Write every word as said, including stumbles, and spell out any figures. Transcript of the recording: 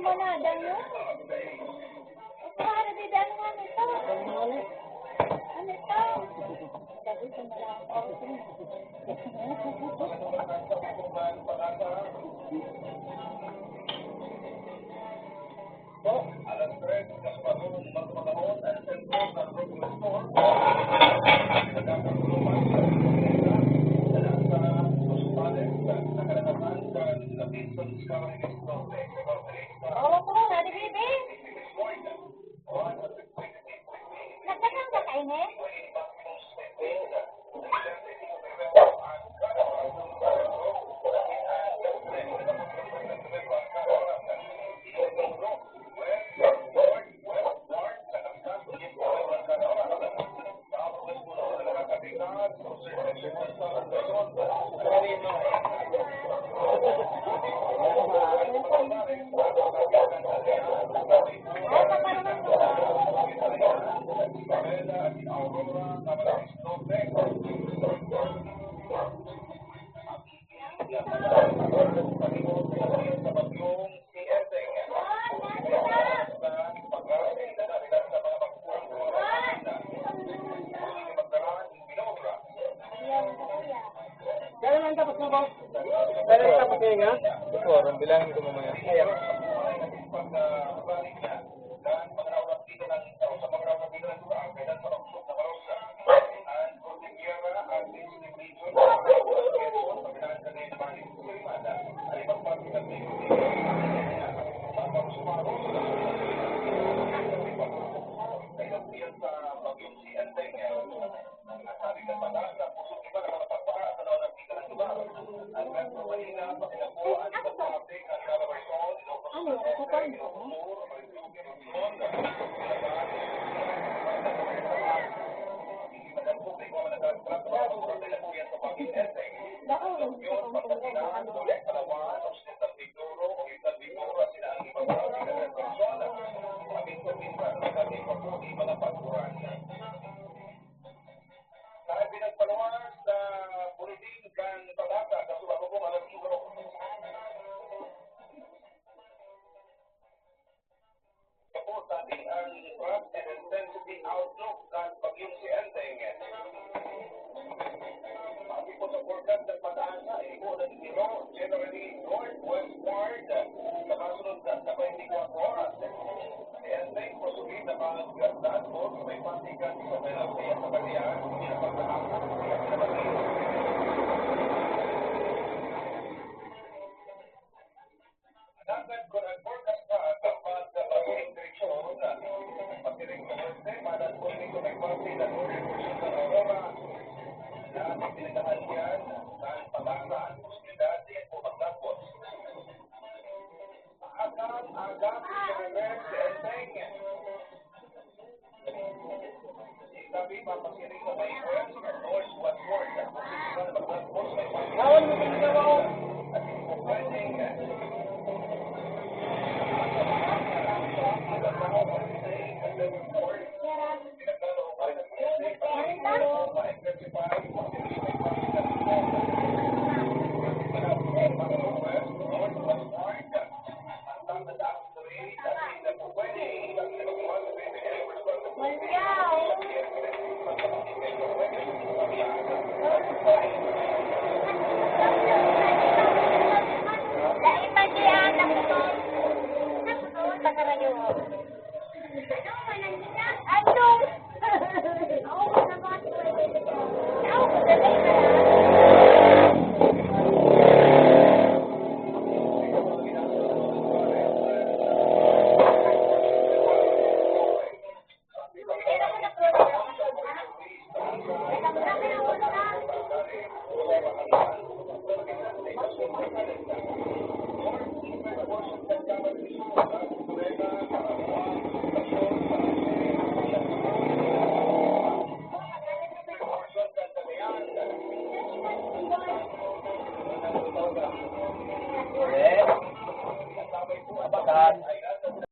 Wala, dahil. Ito, ano, di, ano nga nito? Ano ito? Sabi ko, wala akong outing. Hawak mo na, di, baby. Nagkasang ka kaini? Kaya lang tapos mo ba? Kaya lang tapos ngayon nga? Ito, parang bilangin ko mamaya. Ayan. Ano, ito pa, no? Baka wala mo sa kami kung ano. Sabi ang Trust and Intensity Outlook kan Bagyong si Enteng. Base po sa forecast ng PAGASA, ibo ng Iloilo, generally northwestward sa kasunod na twenty-four oras. Si Enteng, posible na magdagos, may pantikan sa Melansia sa Cagayan, sa Pagkakas, sa Pagkakas. Dapat ko nag-forecast pa ang kapag sa pag-elektrisyon, pag-elektrisyon, malas po nito may parte na northern portion ng Aurora. Na pinagkahalian ng PAGASA ang posibilidad na yan po maglagos. Agang-agang, Reverend Enteng. Awan mo kami trabaho.